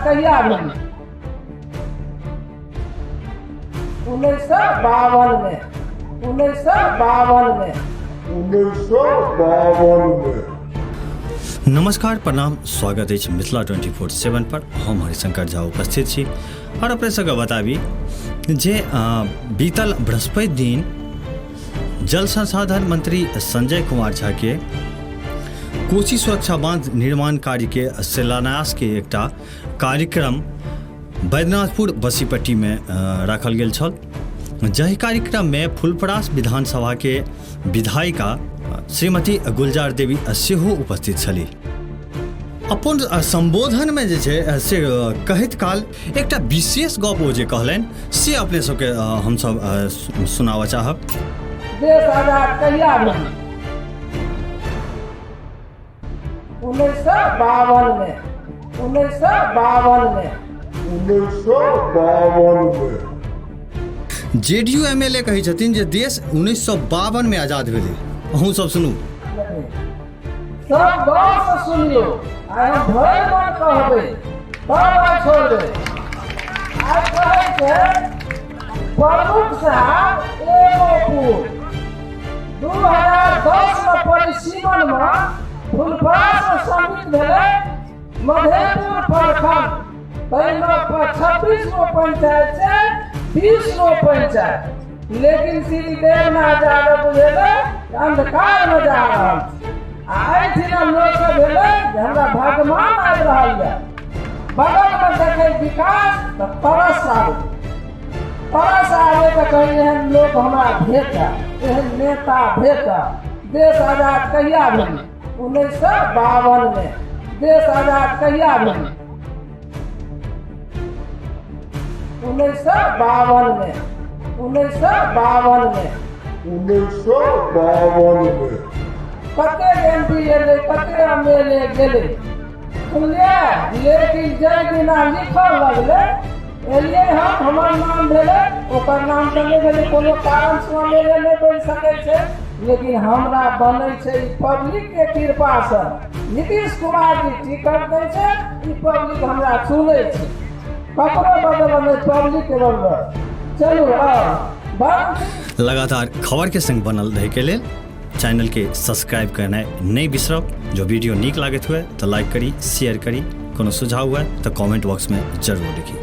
आजाद कहिया भेल? 1952 मे। 1952 मे। 1952 मे। नमस्कार, प्रणाम, स्वागत अछि मिथिला 24/7 पर। हम हरिशंकर झा उपस्थित छी और अपने सबके बताबी जे बीतल बृहस्पति दिन जल संसाधन मंत्री संजय कुमार झा के कोसी सुरक्षा बांध निर्माण कार्य के शिलान्यास के एकटा कार्यक्रम बैद्यनाथपुर बसीपट्टी में राखल गेल छल, जाहि कार्यक्रम में फुलपरास विधानसभा के विधायिका श्रीमती गुलजार देवी सेहो उपस्थित छलीह। अपन संबोधन में जे छै से कहैत काल एकटा विशेष गप ओ जे कहलनि से अपने सबके हमसब सुनाबऽ चाहब। देश आजाद कहिया भेल? 1952 मे। 1952 मे। 1952 मे। जेडीयू एमएलए कहै छथिन जे देश 1952 मे आजाद भेलै। अहूँ सब सुनू। सब गौर से सुनियो, आइ हम भरि मन कहबै तब आइ छोड़बै। आइ कहै छै प्रमुख साहब एगो पुर 2010 मे परिसीमन मे फुलपरास मे सम्मिलित भेलै मधेपुर प्रखंड, ताहिमे 26 गो पंचायत छै, 20 गो पंचायत, लेकिन श्री देवनाथ यादव बुझेलै अंधकार मे जा रहल छै। आ एहिठिना लोकके भेलै जे हमरा भगवान आबि रहल यऽ। बगलमे देखै विकास तऽ तरस आबै, तरस आबै तऽ कही एहन लोक हमरा भेटय, एहन नेता भेटय। देश आजाद कहिया भेल? 1952 मे। देश आजाद कहिया भेल? 1952 मे। 1952 मे। 1952 मे। कतेक एम पी एलै, कतेक एम एल ए गेलै, सुनलियै? लेकिन जाहि दिना लिखऽ लगलै, एलियै हम, हमर नाम भेलै, ओकर नाम तऽ नहि भेलै, कोनो कारणसँ एम एल ए नहि बनि सकै छै, लेकिन हमरा बनै छै ई पब्लिकके कृपासँ। नीतीश कुमार जी टिकट दै छै, ई पब्लिक हमरा चुनै छै, ककरो बदल नहि, पब्लिकके बदल। चलू आब लगातार खबर के संग बनल रहै के लेल चैनल के सब्सक्राइब करनाइ नहि बिसरब। जो वीडियो नीक लागैत हुए तऽ लाइक करी, शेयर करी, कोनो सुझाव हुए तऽ कमेंट बॉक्स में जरूर लिखी।